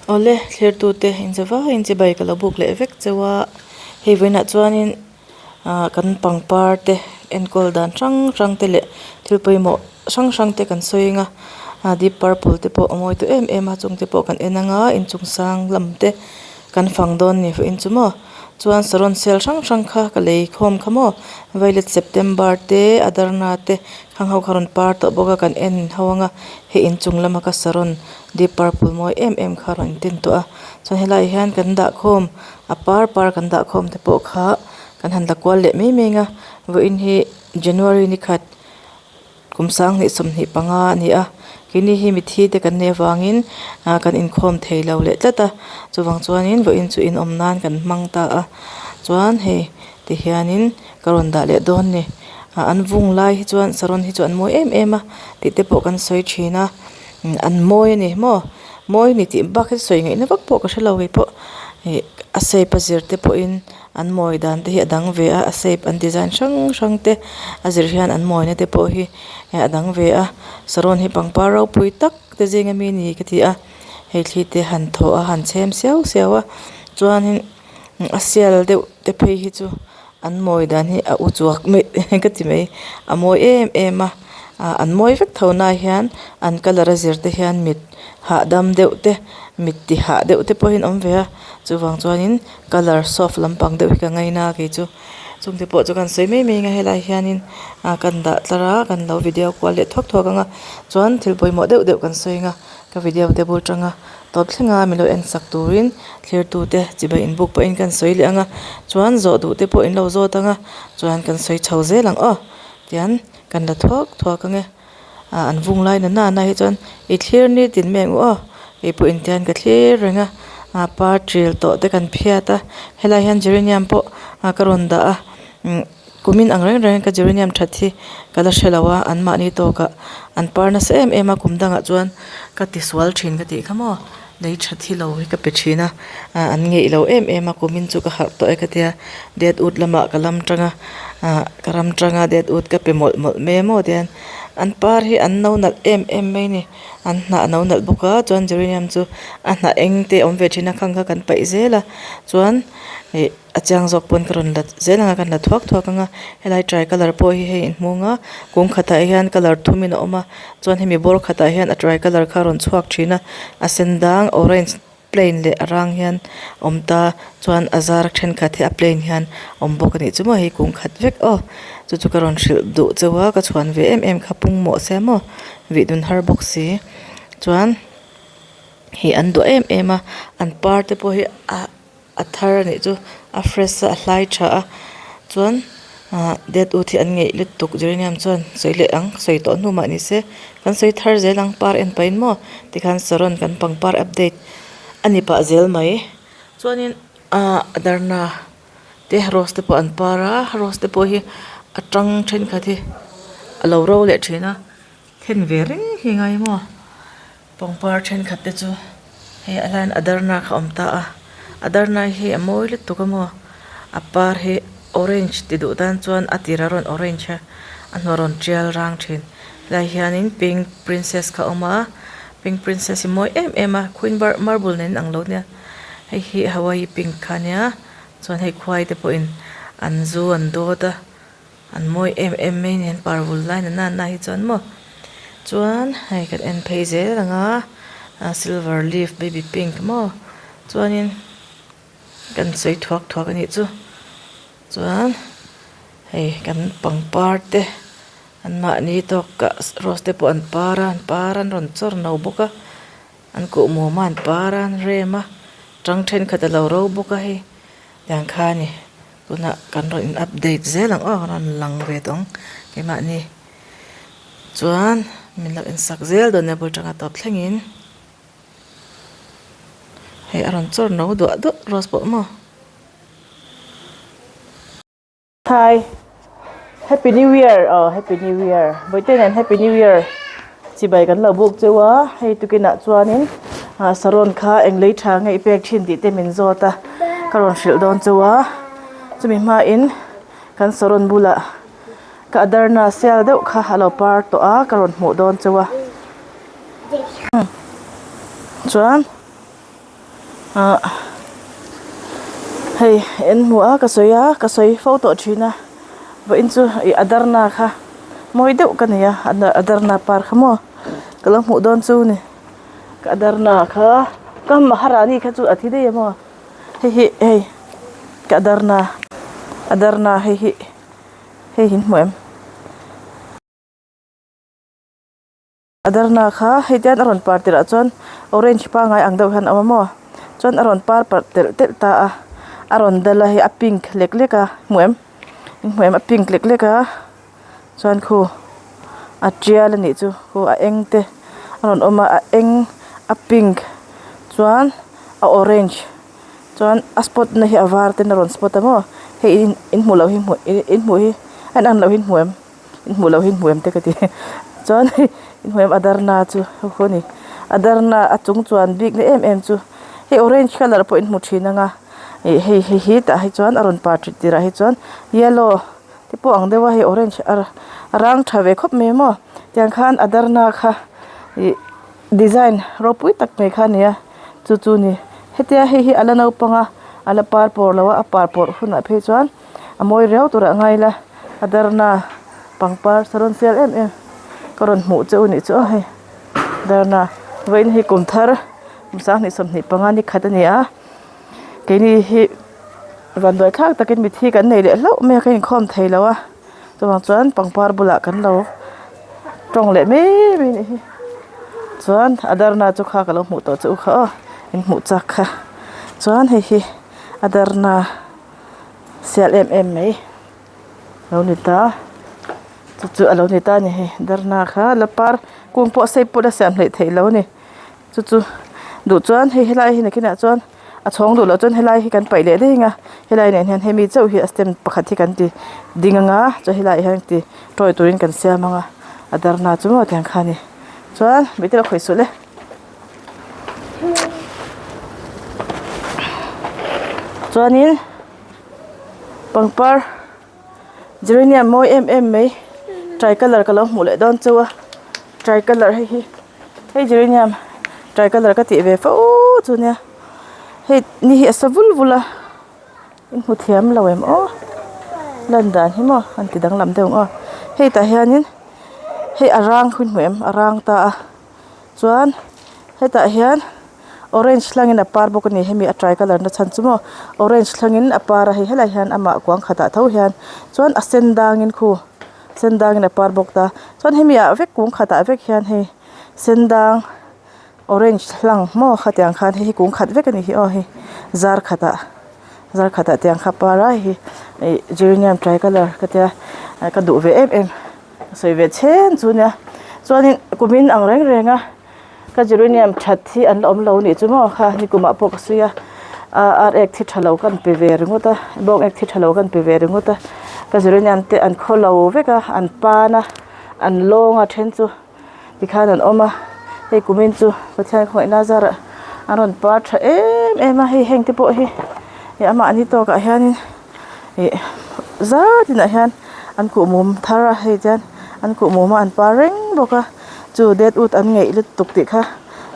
Awle thlertute inzavaiin chibai ka lo buk leh vek cheu a hei vawiinah chuanin ah kan pangpar te enkawl dan hrang hrang te leh thil pawimawh hrang hrang te kan sawi ang a ah deep purple te pawh a mawi tawh em em a chung te pawh kan en ang a inchung sang lam te kan fang dawn a ni vawiin chu maw chuan saron sel hrang hrang kha ka lei khawm kha maw violet september te adarna te khang ho kha a rawn par tawh bawk a kan en ho ang a hei inchung lama ka saron deep purple mawi em em kha a rawn tin tawh a chuan helaiah hian kan dah khawm a par par kan dah khawm te pawh kha kan han la kual leh mai mai ang a vawiin hi january ni khat kum sanghnih 25 a ni a keini hi mithi te kan neih avangin ah kan inkhawm thei lo leh tlat a chuvang chuanin vawiin chu inawm nan kan hmang ta a chuan hei tihianin ka rawn dah leh dawn a ni ah an vung lai hi chuan saron hi chu an mawi em em a tih te pawh kan sawi thin a. An mawi a ni maw mawi a ni tih bak hi sawi ngaihna vak pawh ka hre lo keipawh ih a shape a zir te pawhin an mawi dan te hi a dang ve a a shape an design hrang hrang te a zir hian an mawina te pawh hi a dang ve a saron hi pangpar ropui tak te zing ami a ni ka ti a hei thli te han thaw a han chhem siau siau a chuanin a sial deuh te phei hi chu an mawi dan hi a u chuak mai ka ti mai a mawi em em a ah an mawi vek tho na hian an colour a zir te hian mit hahdam deuh te mit ti hah deuh te pawhin awm ve a chuvang chuanin colour soft lampang deuh hi ka ngaina a kei chu chung te pawh chu kan sawi mai mai ang a helai hianin ah kan dah tlar a kan lo video kual leh thuak thuak ang a chuan thil pawimawh deuh deuh kan sawi ang a ka video te bul tanga. Tawp thlenga min lo en sak turin thirtute chibai inbuk pawhin kan sawi leh ang a, chuan zawh duh te pawh in lo zawt ang a, chuan kan sawi chho zel ang aw tian kan la thuak thuak ang e. Ah an vung lai na na hi chuan i thlir ni tin mai ang u aw keipawh in tian ka thlir reng a, ah par ṭil tawh te kan phiat a, helai hian geranium pawh ah ka rawn dah a umm. Kumin ang reng reng ka geranium that hi ka la hre lo a, anmahni tawkah an par nasa em em a, kum dangah chuan ka tisual thin ka tih kha maw, lei tha thi lo hi ka pe thin a, ah an ngeih lo em em a, kumin chu ka harh tawh e ka tia, det ut lamah ka lam tang a, ah ka ram tang a det ut ka pe mawlh mawlh mai a maw tihian an par hi an no nalh em em mai a ni, an hnah no nalh bawk a chuan geranium chu a hnah eng te a awm ve thin a khang kha kan paih zel a chuan ih. A chiang zawk pawn ka rawn la zel ang a kan la thuak thuak ang a helai tri colour pawh hi hei in hmung a kung khatah hian colour thum in a awm a chuan hemi bawr khatah hian a tri colour kha a rawn chhuak thin a a sen dang orange plain leh a rang hian a awm ta chuan a zar thenkhat hi a plain hian a awm bawk a nih chu maw hei kung khat vek aw chu chu ka rawn hrilh duh cheu a ka chhuan ve em em kha pung mawh se maw vih dun har bawk si chuan hei an duah em em a an par te pawh hi a. A thar a nih chu a fresh a a hlai tha a chuan ah det ut hi an ngeih lutuk geranium chuan sawi leh ang sawi tawh hnu mah ni se kan sawi thar zel ang par en pahin maw tikhan saron kan pangpar update a ni pah zel mai chuanin ah a darna te rose te pawh an par a rose te pawh hi a tang thenkhat hi a lo ro leh thin a then ve reng hi a ngai maw. Pangpar thenkhat te chu hei ah hian a darna kha a awm ta a a darna hi a mawi lutuk a maw a par hi orange ti duh tan chuan a tirah rawn orange a a hnuah rawn tial rang thin helaiah hianin pink princess kha a awm a pink princess hi mawi em em a queen marble nen ang lo nia hei hi hawaii pink kha ania chuan hei khuai te pawhin an zu an dawt a. An mawi em em mai nen par vul lai na na hi chuan maw chuan hei kan en phei zel ang a ah silver leaf baby pink maw chuanin kan sawi thuak thuak a nih chu chuan hei kan pangpar te an mahni tawk ah rose te pawh an par a an par an rawn chawr no bawk a an kuhmum a an par a an rem a tang thenkhat a lo ro bawk a hei tiang kha a ni. Tunah kan rawn in update zel ang aw rawn lang ve tawh ang keimahni chuan min lo insak zel dawn nia bul tanga tawp thlengin hei a rawn chawr no duah duah rose pawh maw. Hi happy new year aw happy new year bawihte nen happy new year chibai kan lo buk cheu a hei tukinah chuanin ah saron kha eng lei tha nge i pek thin tih te min zawt a ka rawn hrilh dawn cheu a chumi hmain kan saron bulah ka adarna sial deuh kha a lo par tawh a ka rawn hmuh dawn cheu a chuan. Ahh hei en hmu a ka sawi a ka sawi fo tawh thin a vawiin chu ih a darna kha mawi deuh ka nei a a darna par kha maw ka lo hmuh dawn chu ni ka darna kha ka maharani kha chu a thi daih a maw hei hi hei ka darna a darna hei hi hei in hmu em. A darna kha hei tian a rawn par tirh ah chuan orange pangai ang deuh hian a awm a maw chuan a rawn par parh telh telh ta a a rawn dal a hei a pink lek lek a hmu em in hmu em a pink lek lek a chuan khu a tial a nih chu khu a eng te a rawn awm a a eng a pink chuan a orange chuan a spot na hi a var ten a rawn spot a maw hei in hmuh loh hi in hmuh hi a in ang loh hi in hmu em. In hmuh loh hi in hmu em te ka ti chuan hei in hmu em a darna chu hei khu a ni a darna a chung chuan bik na em em chu hei orange colour pawh in hmu thin ang a ih hei hei hi tah hi chuan a rawn par ṭit tirah hi chuan yellow te pawh ang deuh a hei orange a rang tha ve khawp mai maw tiang khan a darna kha ih design ropui tak mai kha a ni a chu chu a ni hetia hei hi a la naupang a a la par pawr lo a a par pawr hunah phei chuan. A mawi riau tur ah ngai ila a darna pangpar saron sial em em ka rawn hmuh che u nih chu aw hei darna vawiin hi kum thar kum sanghnih 25 ni khat a ni a keini hi vanduai thlak takin mithi kan nei leh hlauh mai a ka inkhawm thei lo a chuvang chuan pangpar bulah kan lo tawng leh mai mai a nih hi chuan a darna chu kha ka lo hmuh tawh che u kha aw in hmuh chak kha chuan hei hi a darna. Sial em em mai lo ni ta chu chu a lo ni ta a ni hei darna kha la par kung pawh sei pawh la siam hleih theih lo a ni chu chu duh chuan hei helai hi nakinah chuan a chhawng duh loh chuan helai hi kan paih leh daih ang a helai nen hian hemi chauh hi a stem pakhat hi kan ti ding ang a chuan helaiah hian ti tawi turin kan siam ang a a darna chu maw tiang kha a ni chuan mite lo khawih suh le. Chuanin pangpar geranium mawi em em mai tricolour ka lo hmuh leh dawn chauh a tricolour hei hi hei geranium tricolour ka tih ve fo chu nia hei ni hi a sa vul vul a in hmu thiam lo em aw lan dan hi maw an ti danglam deuh ang aw hei tah hianin hei a rang hun hmu em a rang ta a. Chuan hetah hian orange hlangin a par bawk a ni hemi a tricolour na chhan chu maw orange thlangin a par a hei helaiah hian amah kuang khatah tho hian chuan a sen dangin khu sen dangin a par bawk ta chuan hemi ah vek kung khatah vek hian hei sen dang orange hlang maw khatiang khan hei hi kung khat vek a ni hi aw hei zar khatah zar khatah tiang kha a par a hei hi ih geranium tricolour ka tia ka duh ve em em. Ka sawi ve chhen chu nia chuanin kumin ang reng reng a ka geranium that hi an la awm lo nih chu maw kha nikumah pawh ka sawi a ah ar ek thi tha lo kan pe ve ringawt a bawng ek thi tha lo kan pe ve ringawt a ka geranium te an khaw lo vek a an pan a an lawng a then chu tikhan an awm a hei kumin chu Pathian khawngaihna zarah an rawn par tha em em a hei heng te pawh hi ih amahni tawkah hianin. Ih zat inah hian an kuhmum thar a hei chuan an kuhmum a an par reng bawk a chu det ut an ngeih lutuk tih kha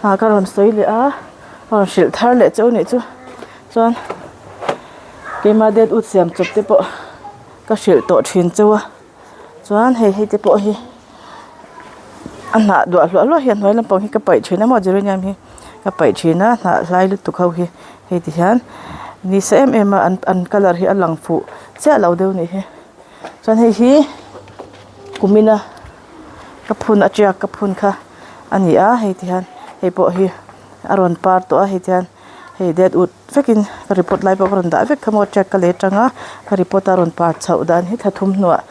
ah ka rawn sawi leh a ka rawn hrilh thar leh cheu anih chu chuan keima det ut siam chawp te pawh ka hrilh tawh thin cheu a chuan hei hei te pawh hi a hnah duah hluah hluah hi a hnuai lampang hi ka paih thin a maw geranium hi ka paih thin a hnah hlai lutuk ho hi hei ti hian ni sa em em a an an colour hi a lang fuh chiah lo deuh a nih hi chuan hei hi kumin a ka phun a tiak ka phun kha a ni a hei ti hian hei pawh hi a rawn par tawh a hei ti hian hei det ut vekin ka report lai pawh ka rawn dah vek kha maw tiak ka lei atanga ka report a rawn par chhoh dan hi thla thum hnuah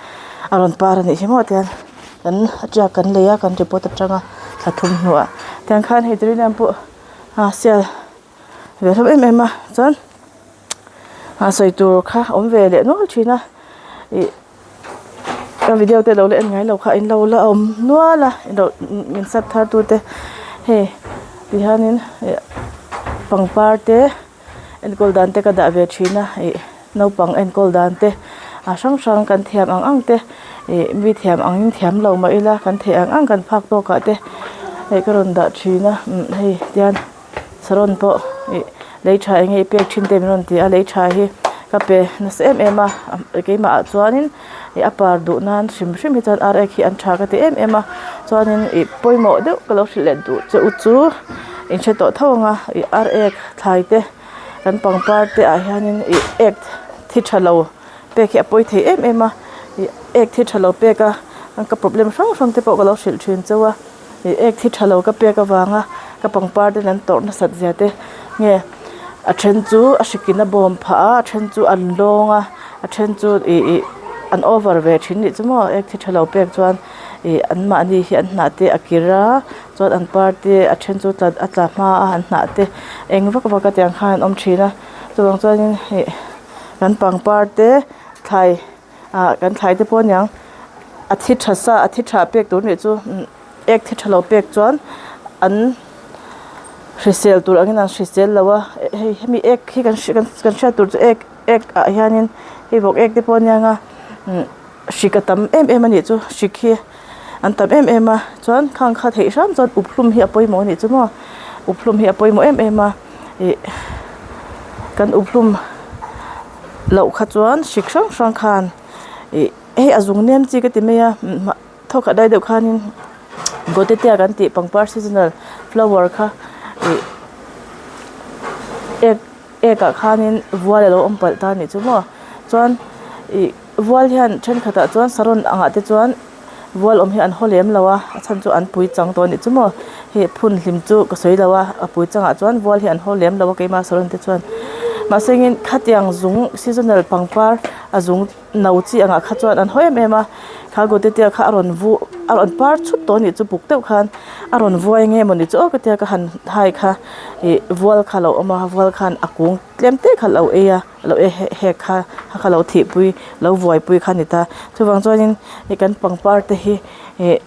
a rawn par a nih hi maw tian kan a tiak kan lei a kan report atanga thla thum hnuah tiang khan hei geranium pawh a sial ve hlawm em em a chuan a sawi tur kha awm ve leh nual thin a ih ka video te lo la en ngai lo kha in lo la awm nual a min sub thar tu te hei ti hianin ih pangpar te enkawl dan te ka dah ve thin a ih naupang enkawl dan te a hrang hrang kan thiam ang ang te ih mi thiam angin thiam lo mah ila kan theih ang ang kan phak tawkah te hei ka rawn dah thin a hei tian saron pawh ih. Lei tha eng nge i pek thin te min rawn ti a, lei tha hi ka pe nasa em em a keimah ah chuanin ih a par duh nan hrim hrim hi chuan ar ek hi an tha ka ti em em a chuanin ih pawimawh deuh ka lo hrilh leh duh che u chu in hre tawh tho ang a ih ar ek thlai te kan pangpar te ah hianin ih ek thi tha lo pek hi a pawi thei em em a ih ek thi tha lo pek a ka problem hrang hrang te pawh ka lo hrilh thin chauh a. Ih ek thi tha lo ka pek avanga ka pangpar ten an tawrh nasat zia te nge a then chu a hrikin a bawm phah a a then chu an lawng a a then chu ih ih an over ve thin nih chu maw ek thi tha lo pek chuan ih an mahni hi an hnah te a kir a chuan an par te a then chu tla a tla hma a an hnah te eng vak vak a tiang khan an awm thin a chuvang chuanin ih kan pangpar te thlai. ah kan thlai te pawh aniang a thi tha sa a thi tha pek tur nih chu ek thi tha lo pek chuan an hrisel tur angin an hrisel lo a hei hemi ek hi kan kan hriat tur chu ek ek ah hianin hei vawk ek te pawh aniang a hrik a tam em em a nih chu hrik hi an tam em em a chuan khang kha theih hram chuan up hlum hi a pawimawh a nih chu maw up hlum hi a pawimawh em em a ih kan up hlum. Loh kha chuan hrik hrang hrang khan ih hei a zung nem chi ka ti mai a thawkhat lai deuh khanin gotetia kan tih pangpar seasonal flower kha ih ek ek ah khanin vual alo awm palh ta a nih chu maw chuan ih vual hian thenkhatah chuan saron angah te chuan. Vual awm hi an haw lem lo a a chhan chu an pui chang tawh a nih chu maw hei phun hlim chu ka sawi lo a a pui changah chuan vual hi an haw lem lo a keimah saron te chuan mahse engin khatiang zung seasonal pangpar a zung no chi angah kha chuan an haw em em a kha gotetia kha a rawn vu a rawn par chhup tawh a nih chu buk deuh khan a rawn vuai nge mawni chu aw ka tia ka han hai kha ih vual kha a lo awm a vual khan a kung tlem te kha a lo ei a. lo e hek kha kha kha lo thihpui lo buaipui kha a ni ta chuvang chuanin hei kan pangpar te hi ih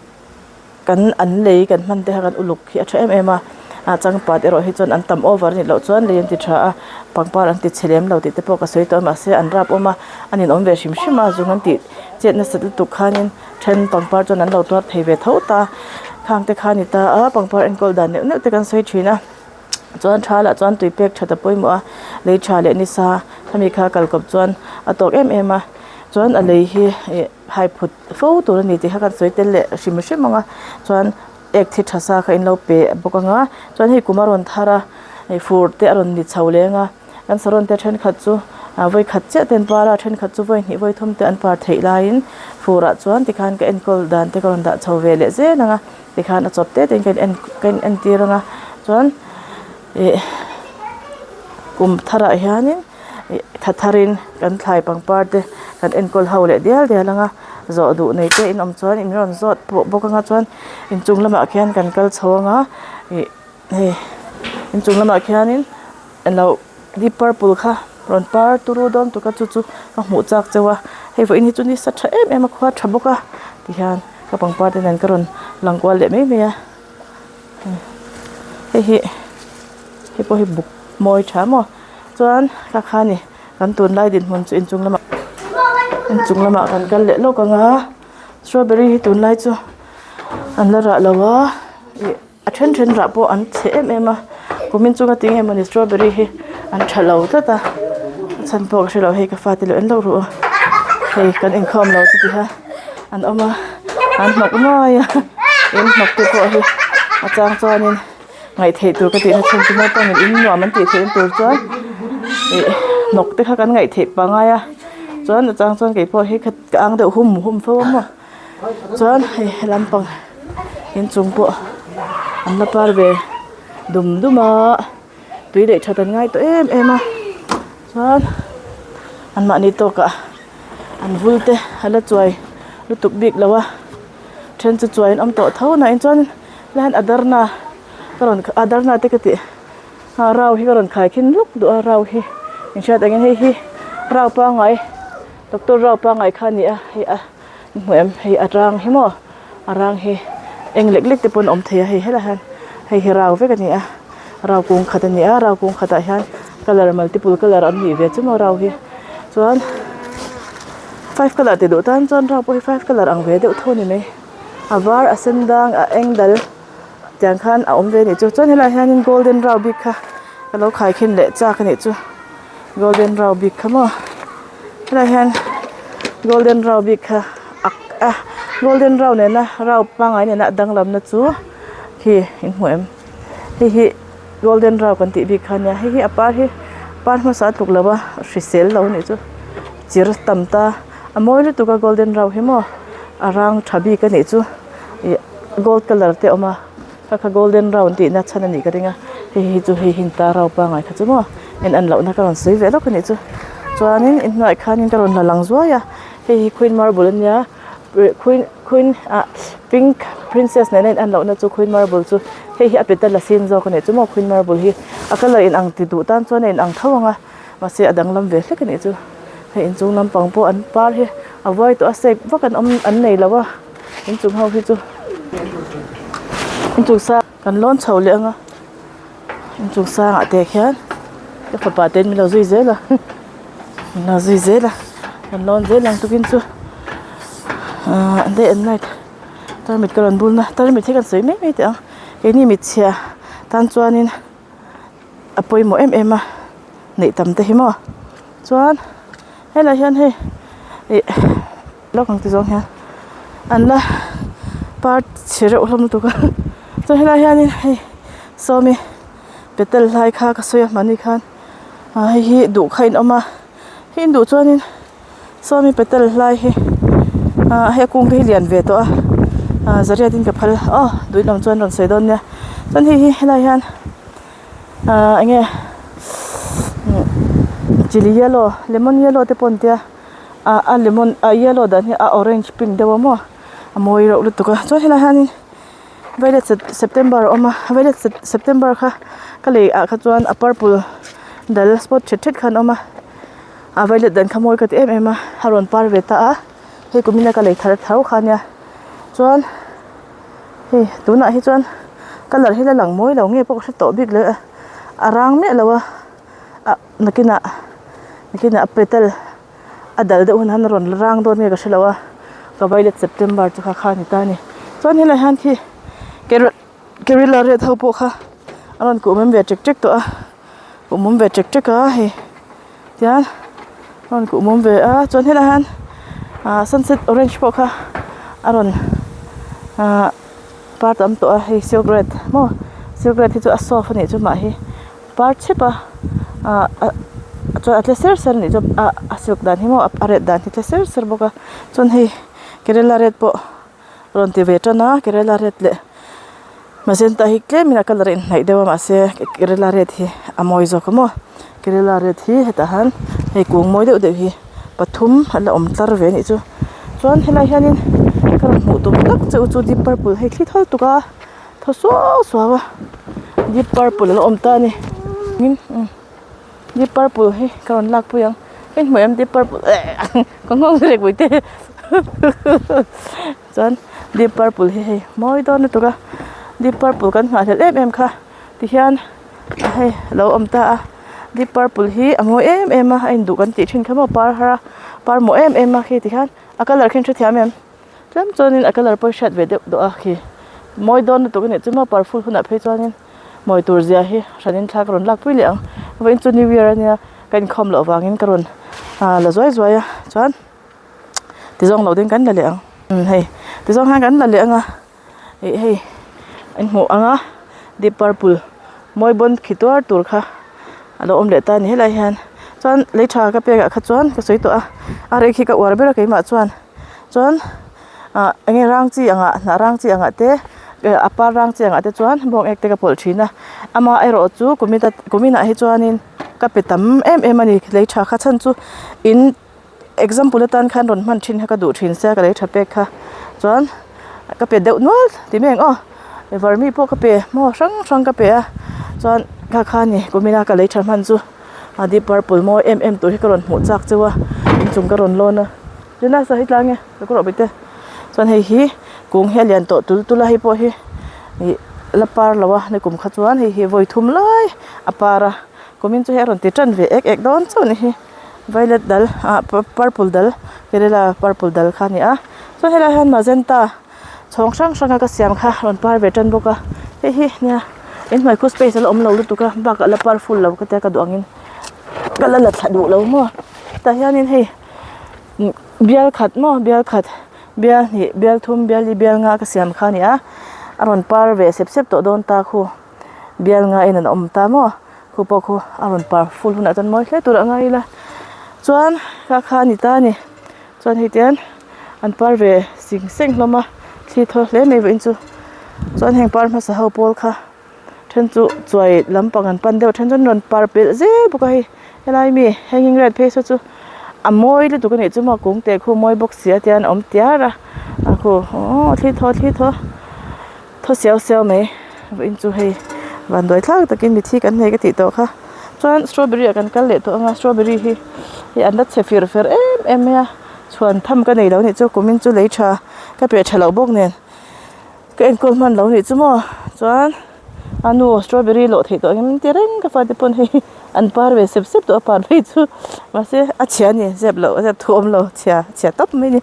kan an lei kan hman te kha kan uluk hi a tha em em a ah changpat erawh hi chuan an tam over a nih loh chuan lei an ti tha a pangpar an ti chhe lem lo tih te pawh ka sawi tawh a mahse an rap awm a a ninawm ve hrim hrim a zung an tih chet nasat lutuk khanin then pangpar chuan an lo tuar thei ve tho ta khang te kha a ni ta a pangpar enkawl dan neuh neuh te kan sawi thin a. Chuan tha lah chuan tui pek that a pawimawh a lei tha leh nisa khami kha kal kawp chuan a tawk em em a chuan a lei hi ih hai phut fo tur a ni tih kha kan sawi tel leh hrim hrim ang a chuan ek thi tha sa kha in lo pe bawk ang a chuan hei kum a rawn thar a ih fur te a rawn ni chho leng a kan saron te thenkhat chu ah vawi khat chiah te an par a thenkhat chu vawi hnih vawi thum te an par theih laiin fur ah chuan tikhan ka enkawl dan te ka rawn dah chho ve leh zel ang a. Tikhan a chawp te te in ka en ka in entir ang a chuan ih kum tharah hianin ih tha tharin kan thlai pangpar te kan enkawl ho leh dial dial ang a zawh duh nei te in awm chuan in rawn zawt pawh bawk ang a chuan inchung lamah khian kan kal chho ang a ih hei inchung lamah khianin eng deep purple kha rawn par turu dawn tuk a chu chu ka hmuh chak cheu a hei vawiin hi chu ni sa tha em em a khua tha bawk a tihian ka pangpar te nen ka rawn lang kual leh mai mai a hei hi hei pawh hi buk mawi tha maw chuan kha kha ni kan tunlai dinhmun chu inchung lamah inchung lamah kan kal leh lawk ang a strawberry hi tunlai chu an la rah lo a ih. A then then rah pawh an chhe em em a kumin chunga ti nge mawni strawberry hi an tha lo tlat a a chhan pawh ka hrelo hei ka fate lo en loh ruh a hei kan inkhawm lo chu tiha an awm a an hnawk nuai a in hnawk te pawh hi a chang chuanin ngaih theih tur ka tihna chhan chu naupangin in nuam an tih theihna tur chuan ih hnawk te kha kan ngaih theih pangai a chuan a chang chuan keipawh hi ka ang deuh hum hum fo a maw. Chuan hei he lampang inchung pawh an la par ve dum dum a tui leh that an ngai tawh em em a chuan an mahni tawkah an vul te a la chuai lutuk bik lo a then chu chuai an awm tawh tho na in chuan helai hian a darna ka rawn a darna te ka tih a rau hi ka rawn khai khin luk duh a rau hi in hriat angin hei hi rau pangngai doctor rau pangngai kha a ni a hei a. Hmu em hei a rang hi maw a rang hi eng lek lek te pawn a awm thei a hei helaiah hian hei hi rau vek a ni a rau kung khat a ni a rau kung khatah hian colour multiple colour an nih ve chu maw rau hi chuan five colour ti duh tan chuan rau pawh hi five colour ang ve deuh tho a ni mai a var a sen dang a eng dal tiang khan a awm ve a nih chu chuan helaiah hianin golden rau bik kha. Ka lo khaikhin leh chak a nih chu golden rau bik kha maw helaiah hian golden rau bik kha ak a golden rau nena rau pangngai nena a danglamna chu khi in hmu em hei hi golden rau kan tih bik kha a nia hei hi a par hi par hmasa a tluk lo a hrisel lo a nih chu chir tam ta a mawi lutuk a golden rau hi maw a rang tha bik a nih chu ih gold colour te a awm a. Kha kha golden round tihna chhan a nih ka ring a hei hi chu hei hi ta rau pangai kha chu maw en an lohna ka rawn sawi ve lawk a nih chu chuanin inhnuaiah khanin ka rawn la lang zuai a hei hi queen marble a nia queen queen ah pink princess nena in an lohna chu queen marble chu hei hi a petal a sin zawk a nih chu maw queen marble hi a colour inang ti duh tan chuan a inang tho ang a mahse a danglam ve hlek a nih chu hei inchung lampang pawh an par hi a vuai tawh a shape vak an awm an nei lo a. Inchung ho hi chu inchung sang kan lawn chho leh ang a inchung sangah te khian ka fapa ten min lo zui zel a min lo zui zel a kan lawn zel ang tukin chu ahh day and night tarmit ka rawn bun a tarmit hi kan sawi mai mai teh ang keini mit chhia tan chuanin a pawimawh em em a neih tam te hi maw chuan helaiah hian hei ih. Lawk ang ti zawng hian an la par chhe reuh hlawm lutuk a chuan helai hianin hei sawmi petal lai kha ka sawi a hmani khan ah hei hi duh kha in awm a hei in duh chuanin sawmi petal lai hi ah hei a kung te hi lian ve tawh a ah zariat in ka phal aw duh in awm chuan rawn sawi dawn nia chuan hei hi helai hian ah eng nge chilli yellow lemon yellow te pawh an tia. ah a lemon a yellow dan hi a orange pink deuh a maw a mawi reuh lutuk a chuan helaiah hianin violet september a awm a violet september kha ka lei ah kha chuan a purple dal spot thet thet khan a awm a a violet dan kha mawi ka ti em em a a rawn par ve ta a hei kumina ka lei thar tho kha ania chuan hei tunah hi chuan colour hi la lang mawi lo nge pawh ka hre tawh bik lo a rang miah lo a. ah nakinah nakinah a petal a dal deuh hun han rawn la rang dawn nge ka hrelo a ka violet september chu kha kha a ni ta a ni chuan helai hian khi carrot kerela red ho pawh kha a rawn kuh mum ve ṭek ṭek tawh a kuh mum ve ṭek ṭek a hei tian a rawn kuh mum ve a chuan helai hian ah sunset orange pawh kha a rawn ah par tam tawh a hei silk red maw silk red hi chu a soft a nih chu mah hi. Par chhip a ah chuan a tle ser ser anih chu a a silk dan hi maw a ret dan hi tle ser ser bawk a chuan hei kerela red pawh rawn ti ve tan a kerela red leh magenta hi tlemin a colour a inhnaih deuh a mahse kerela red hi a mawi zawk a maw kerela red hi hetah han hei kung mawi deuh deuh hi pathum a la awm tlar ve anih chu chuan helai hianin ka rawn hmuh tum tak che u chu deep purple hei thli thawl tuk a. Thaw suau suau a deep purple a lo awm ta a ni deep purple hi ka rawn lak pui ang hei hmuh em deep purple eh ka nghawng rek pui te chuan deep purple hi hei mawi dawn lutuk a deep purple kan nghahhlelh em em kha tihian hei a lo awm ta a deep purple hi a mawi em em a a induh kan tih thin kha maw par har a par maw em em a khi tihian a colour khi in hrethiam em. Tlem chuanin a colour pawh hriat ve deuh duh a khi mawi dawn lutuk a nih chu maw parful hunah phei chuanin mawi tur zia hi hranin thla ka rawn lak pui leh ang vawiin chu new year ania ka inkhawm loh vangin ka rawn ah la zuai zuai a chuan tizawng lo ding kan la leh ang hei tizawng hian kan la leh ang a. Ih hei an hmuh ang a deep purple mawi bawn khi tuar tur kha a lo awm leh ta a ni helai hian chuan lei tha ka pek ah kha chuan ka sawi tawh a a rek hi ka uar ber a keimah chuan chuan ah eng nge rang chi ang ah hnah rang chi ang ah te a par rang chi ang ah te chuan bawng ek te ka pawlh thin a amaherawh chu kumin kumin ah hi chuanin ka pe tam em em a ni lei tha kha chhan chu in. Example atan khan rawn hman thin kha ka duh thin sia ka lei tha pek kha chuan ka pe deuh nual ti mai ang aw vermi pawh ka pe maw hrang hrang ka pe a chuan kha kha ni kumina ka lei tha hman chu a deep purple mawi em em tur hi ka rawn hmuh chak cheu a inchung ka rawn lawn a Jonas a hei tlang e ka kawr awh te chuan hei hi kung hi a lian tawh tul tul a hei pawh hi ih la par lo a ni kum kha chuan hei hi vawi thum lai a par a kumin chu hei a rawn ti tan ve ek ek dawn chauh a ni hi. Violet dal ah purple dal kerela purple dal kha a ni a chuan helaiah hian magenta chhawng hrang hrang a ka siam kha a rawn par ve tan bawk a hei hi nia. Inhnuai khu space a la awm lo lutuk a bakah la par full lo ka tia ka duh angin ka la la thla duh lo maw tah hianin hei bial khat maw bial khat bial hnih bial thum bial li bial nga ka siam kha a ni a a rawn par ve sep sep tawh dawn ta khu bial nga in an awm ta maw khu pawh khu a rawn par full hunah chuan mawi hle tur a ngai ila chuan kha kha a ni ta a ni chuan hei tian an par ve sing seng hlawm a thli thaw hle mai vawiin chu chuan heng par hmasa ho pawl kha then chu chuai lampang an pan deuh then chuan rawn par pelh zel bawk a hei helai mi hanging red phei saw chu a mawi lutuk a nih chu maw kung te khu mawi bawk si a tian a awm tiar a a khu aww thli thaw thli thaw thaw siau siau mai vawiin chu hei vanduai thlak takin mithi kan nei ka tih tawh kha chuan strawberry ah kan kal leh tawh ang a strawberry hi hei an la chhe fir fer em em mai a chhuan tham ka nei lo anih chu kumin chu lei tha ka pe tha loh bawk nen ka enkawl hman lo anih chu maw chuan a nu strawberry lawh theih tawh ang em ti reng ka fate pawn hei an par ve sep sep tawh a par phei chu mahse a chhia a ni zep loh zep thu awm lo chhia chhia tawp mai a ni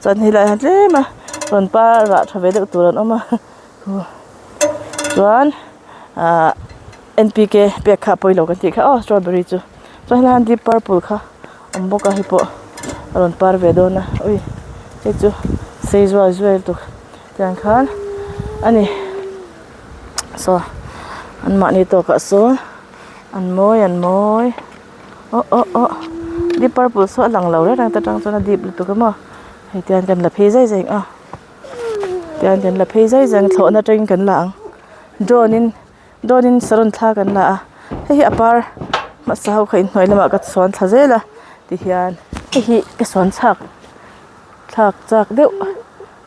chuan helai ah hian tlem a rawn par rah tha ve deuh tur an awm a chuan ahh N P K pek kha a pawi lo kan tih kha aw strawberry chu chuan helai ah hian deep purple kha a awm bawk a hei pawh a rawn par ve dawn a ui hei chu sei zuai zuai lutuk tiang khan a ni saw an mahni tawkah sawn an mawi an mawi aw aw aw deep purple saw a lang lo reng reng ta tang chuan a deep lutuk a maw hei tiang kan la phei zai zai ang a tiang kan la phei zai zai ang thlawhna atangin kan la ang drone in drone in saron thla kan la a hei hi a par hmasa ho kha inhnuai lamah ka sawn thla zel a tihian hei hi ka sawn chhak thlak chak deuh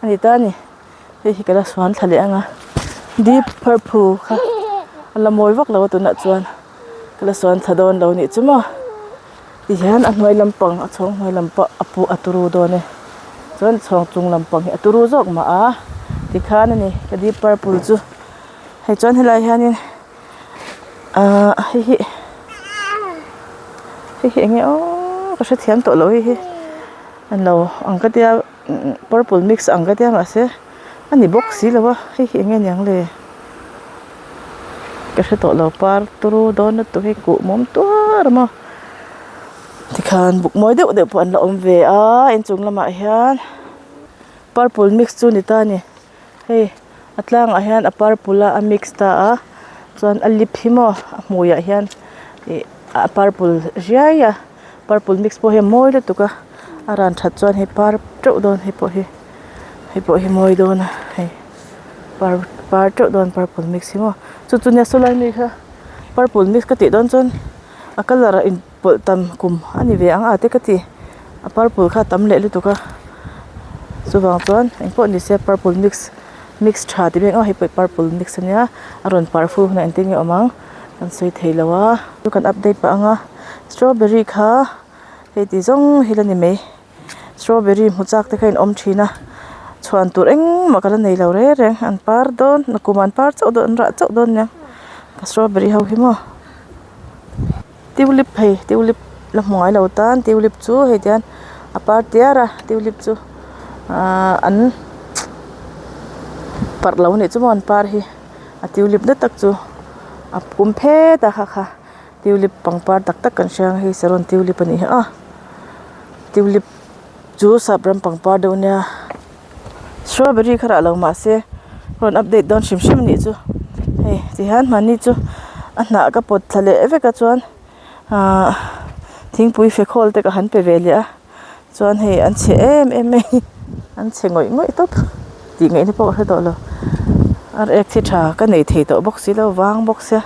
a ni ta a ni. Hei hi ka la suan thla leh ang a deep purple kha a la mawi vak lo a tunah chuan ka la suan thla dawn lo nih chu maw tihian a hnuai lampang a chhawng hnuai lam pawh a pu a turu dawn e chuan chhawng chung lampang hi a turu zawk mah a tikhan a ni ka deep purple chu hei chuan helai hianin ahh hei hi hei hi eng nge aww ka hrethiam tawh lo hei hi an lo ang ka tia. Purple mix ang ka tia mahse a ni bawk si lo a hei hi eng nge niang le ka hre tawh lo par turu dawn lutuk hi kuh mawm tuar a maw tikhan buk mawi deuh deuh pawh an la awm ve a inchung lamah hian purple mix chu ni ta a ni hei a tlangah hian a purple a a mix ta a chuan a lip hi maw a hmuiah hian ih a purple riai a. Purple mix pawh hi a mawi lutuk a a ran that chuan hei par teuh dawn hei pawh hi hei pawh hi mawi dawn a hei par par teuh dawn purple mix hi maw chu chu nia sawlai mi kha purple mix ka tih dawn chuan a colour a in pawlh tam kum a ni ve ang a te ka ti a purple kha a tam leh lutuk a chuvang chuan engpawh ni se purple mix mix tha ti mek ang hei pawh hi purple mix ania a rawn par fur hunah engtin nge awm ang kan sawi thei lo a chu kan update pah ang a. Strawberry kha hei ti zawng hi la ni mai strawberry hmu chak te kha in awm thin a chhuan tur engmah ka la nei lo reng reng an par dawn nakum an par chauh dawn an rah chauh dawn nia ka strawberry ho hi maw tulip hei tulip la hmu ngai lo tan tulip chu hei tihian a par tiar a tulip chu ahh an parh lo anih chu maw an par hi a tulip na tak chu a kum phet a kha kha. Tulip pangpar tak tak kan hria ang hei saron tulip a nih hi a tulip chu sap ram pangpar deuh ania strawberry kha rah lo mahse rawn update dawn hrim hrim a nih chu hei tihian hmanni chu a hnah ka pawt thla leh vek a chuan ahh thingpui fe khawl te ka han pe ve leh a chuan hei an chhe em em mai an chhe ngawih ngawih tawp tih ngaihna pawh ka hre tawh lo ar ek thi tha ka nei thei tawh bawk si lo vang bawk sia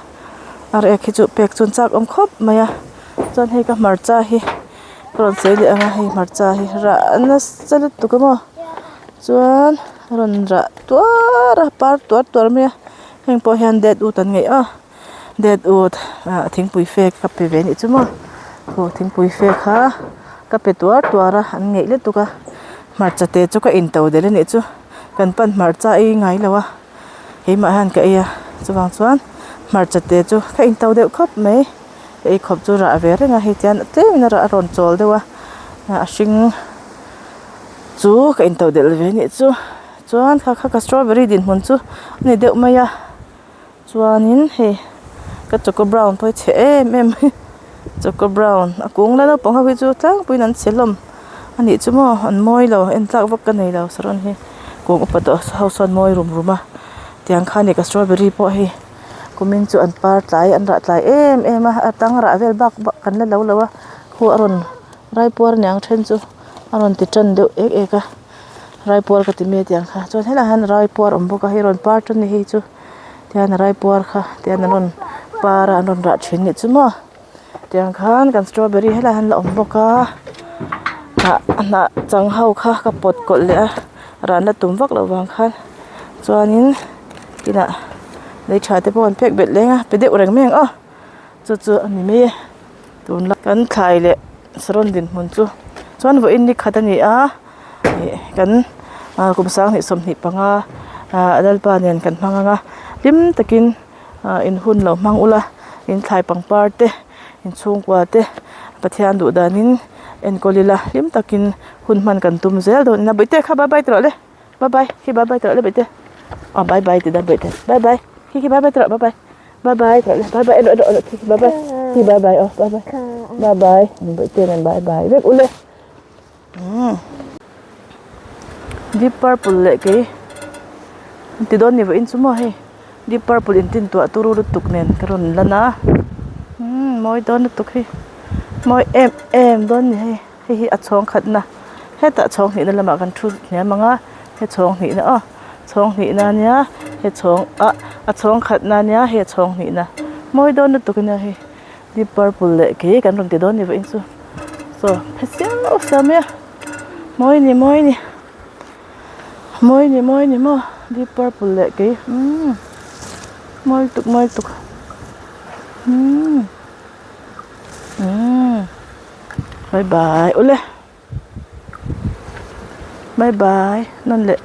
ar ek hi chu pek chuan chak awm khawp mai a chuan hei ka hmarcha hi ka rawn sawi leh ang a hei hmarcha hi rah nasa lutuk a maw chuan a rawn rah tuar a par tuar tuar mai a heng pawh hian det ut an ngeih a. Det ut ah thingpui fe ka pe ve anih chu maw aw thingpui fe kha ka pe tuar tuar a an ngeih lutuk a hmarcha te chu ka in to del anih chu kan pan hmarcha ei ngai lo a keimah hian ka ei a chuvang chuan hmarcha te chu ka in to deuh khawp mai ka ei khawp chu rah ve reng a hei tian tlem in a rah a rawn chawl deuh a a hring chu ka in to del ve anih chu chuan kha kha ka strawberry dinhmun chu a ni deuh mai a. Chuanin hei ka choco brown pawh hi chhe em em mai choco brown a kung la naupang ho hi chu tlangpuiin an chhe hlawm a nih chu maw an mawi lo en tlak vak ka nei lo saron hi kung upa tawh ho sawn mawi rum rum a tiang kha a ni ka strawberry pawh hei kumin chu an par tlai an rah tlai em em a a tang rah vel bak bak kan la lo lo a khu a rawn raipuar aniang then chu a rawn ti tan deuh ek ek a raipuar ka ti mai tiang kha chuan helaiah hian raipuar a awm bawk a hei rawn par tan a ni hei chu tihian a raipuar kha tihian an rawn par a an rawn rah thin anih chu maw tiang khan kan strawberry helaiah hian a la awm bawk a hnah hnah chang ho kha ka pawt kawlh leh a ran la tum vak loh vang khan chuanin inah lei tha te pawh an pek belh leng a pe deuh reng mai ang aw chu chu a ni mai e tunlai kan thlai leh saron dinhmun chu chuan vawiin ni khat a ni a ih kan ah kum sanghnih 25 ah Lalpa nen kan hmang ang a hlim takin ah in hun lo hmang ula in thlai pangpar te in chhungkua te Pathian duh danin enkawl ila hlim takin hun hman kan tum zel dawn ina bawihte kha bye bye ti rawh le bye bye khi bye bye ti rawh le bawihte aw bye bye ti dawn bawihte bye bye khi khi bye bye ti rawh bye bye. Bye bye tawh le bye bye erawh erawh erawh bye bye khi bye bye aw bye bye bye bye bawihte nen bye bye vek ule umm deep purple leh kei an ti dawn ni vawiin chu maw hei deep purple in tin tuah turu lutuk nen ka rawn lan a umm mawi dawn lutuk hi mawi em em dawn ni hei hei hi a chhawng khatna hetah chhawng hnihna lamah kan thu hniam ang a he chhawng hnihna aw. Chhawng hnihna ania he chhawng ah a chhawng khatna ania hei a chhawng hnihna mawi dawn lutuk ania hei deep purple leh kei kan rawn ti dawn ni vawiin chu chaw phe siau siau mai a mawi ni mawi ni mawi ni mawi ni maw deep purple leh kei umm mawi lutuk mawi lutuk umm umm bye bye ule bye bye nawn leh.